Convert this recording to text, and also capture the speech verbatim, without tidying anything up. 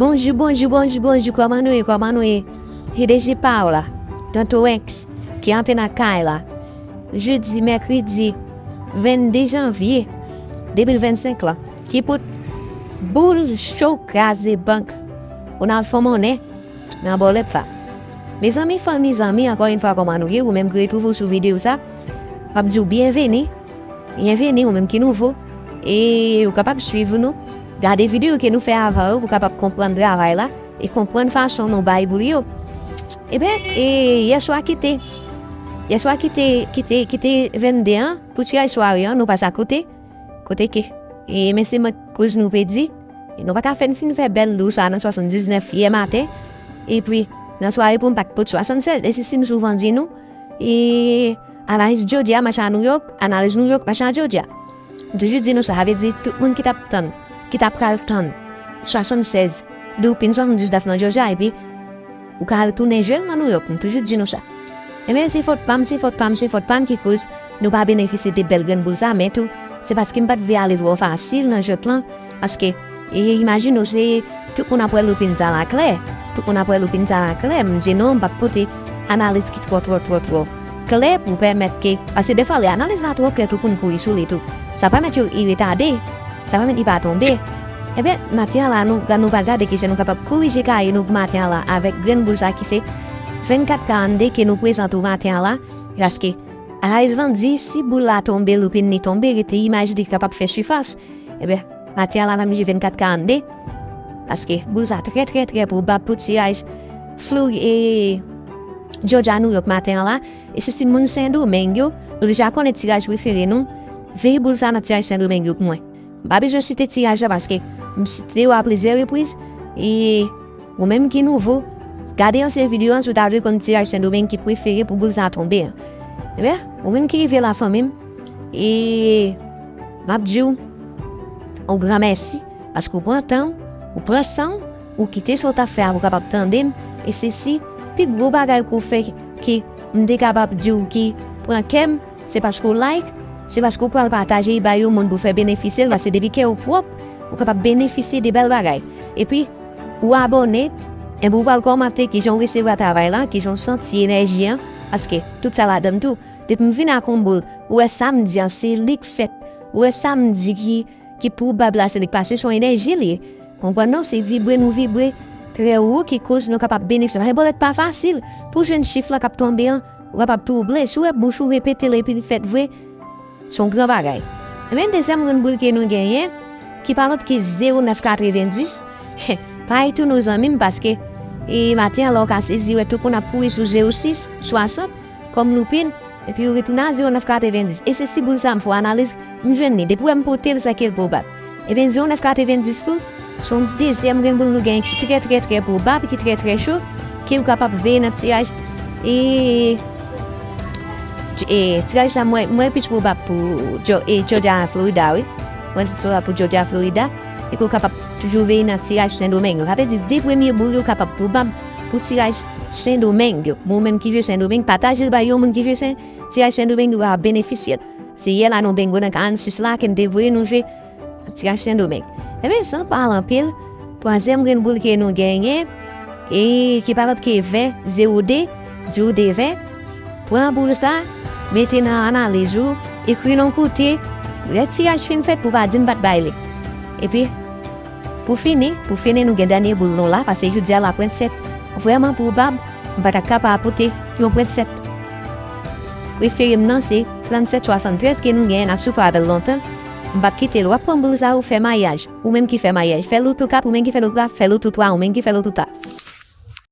Bonjou, bonjou, bonjou, bonjou, kòman nou ye, kòman nou ye? P D G pa w la, Tonton X, ki antre nan kay la. Jodi, mèkredi, vennde janvye de mil vennsenk la, ki pout boul cho kraze bank. Ou nan fon monnen nan bòlèt la. Mezanmi, fanmi, zanmi, ankò yon fwa, kòman nou ye? Ou menm ki retwouve w sou videyo sa, m ap di w byenveni. Byenveni, ou menm ki nouvo. E ou kapab swiv nou, gade videyo ke nou fè avan yo pou w kapab konprann travay la e konprann fason nou bay boul yo. Ebyen, e yè swa ki te, yè swa ki te, ki te, ki te vennde an, pou tiraj sware an, nou pase akote. Kote ke, e, men se mwen koz nou pèdi. E nou pa ka fè n fin fè bèl lou sa nan swasanndiznèf yè maten. Epi, nan sware pou m pa t pot swasannsèz. E se si m souvan di nou, e, analiz jodi a mache a Nouyòk, analiz Nouyòk mache a jodi a. M toujou di nou sa, sa vle di tout moun ki t ap tann, ki ta pral tann swasannsèz, loupin swasanndiznèf nan jodi a, epi ou ka retounen jwenn nan Nouyòk, m toujou di nou sa. Ebyen, se fòt pa m, se fòt pa m, se fòt pa m ki koz nou pa benefisye de bèl grenn boul sa, men tou, se paske m pa t vle ale twò fasil nan jwèt lan, paske, e, imajine w, se tout moun ap wè loupin sa la klè, tout moun ap wè loupin sa la klè, m di non, m p ap pote analiz ki twò, twò, twò, twò klè pou pèmèt ke, paske defwa, lè analiz la twò klè, tout moun kouri sou li tou. Sa pèmèt yo, li retade, sa pèmèt li pa tonbe. Ebyen, maten an la, nou, nou pral gade kijan nou kapab korije kaye nou pou maten an la avèk grenn boul sa ki se vennkat karannde ke nou prezante w maten an la, paske analiz lan di si boul la tonbe, loupin li tonbe, rete imajine ki kapab fè sifas. Ebyen, maten an la, n ap jwe vennkat karannde, paske boul sa trè, trè, trè pwobab pou tiraj Flori-, e, Jòdja Nouyòk maten an la, e se si moun Sendomeng yo, nou deja konnen tiraj prefere nou, veye boul sa nan tiraj Sendomeng yo pou mwen. M pa bezwen site tiraj la paske m site yo a plizyè repriz. E ou menm ki nouvo, gade ansyen videyo an si w ta vle konn tiraj Sendomeng ki prefere pou boul sa tonbe an. Ebyen, ou menm ki rive la, fanmi m, e m ap di w yon gran mèsi paske w pran tan w, ou pran san w, ou kite sa w t ap fè a pou w kapab tande m. E se si pi gwo bagay ke w fè ke m te kapab di w ki pran kè m, se paske w like, se paske w pral pataje l bay yon moun pou fè benefisye l, paske depi kè w pwòp, ou kapab benefisye de bèl bagay. Epi, ou abòne, epi w pral kòmante kijan w resevwa travay la, kijan w santi enèji an, paske tout sa ladan l tou. Depi m vin ak yon boul, ou wè sa m di an, se li k fèt. Ou wè sa m di ki, ki pwobab la, se li k pase, se yon enèji li ye. Konprann non, se vibre nou vibre trè wo ki koz nou kapab benefisye. Paske bòlèt pa fasil. Pou jwenn chif la k ap tonbe an, ou kapab twouble. Si w wè bouch ou repete l epi li fèt vre, se yon gran bagay. Ebyen, dezyèm grenn boul ke nou genyen, ki pa lòt ke zewo nèf katrevenndis. Pare tou non, zanmi m, paske, e, maten an la, w ka sezi wè tout moun ap kouri sou zewo sis swasant kòm loupin, epi yo retounen a zewo nèf katrevenndis. E se si boul sa m fè w analiz, m jwenn li. Depi w wè m pote l, se ke l pwobab. Ebyen, zewo nèf katrevenndis tou, se yon dezyèm grenn boul nou genyen ki trè, trè, trè pwobab, ki trè, trè cho, ke w kapab veye nan tiraj, e, e, tiraj sa, mwen, mwen plis pwobab pou Jò-, e, Jòdja Florida, wi. Mwen plis pwobab pou Jòdja Florida, e ke w kapab toujou veye nan tiraj Sendomeng yo. Sa vle di, de premye boul yo kapab pwobab pou tiraj Sendomeng yo. Bon, ou menm ki jwe Sendomeng, pataje l bay yon moun ki jwe Sen-, tiraj Sendomeng yo, w a benefisye l. Se yè la nou bengo nan karannsis la ke m te voye nou jwe tiraj Sendomeng. Ebyen, san pale anpil, twazyèm grenn boul ke nou genyen, e ki pa lòt ke ven, zewo de, zewo de ven. Pran boul sa, mete nan analiz ou, ekri l yon kote, lè tiraj fin fèt pou w pa di m pa t bay li. Epi, pou fini, pou fini, nou gen dènye boul nou la, paske jodi a la pwent sèt. Vrèman pwobab, m pa ta kapab pote yon pwent sèt. Prefere m nan se trannsèt swasanntrèz ke nou genyen, n ap soufri avè l lontan. M p ap kite l. W ap pran boul sa, ou fè mayaj. Ou menm ki fè mayaj, fè l ou tou kat, ou menm ki fè l ou tou kat, fè l ou tou twa, ou menm ki fè l ou tou twa.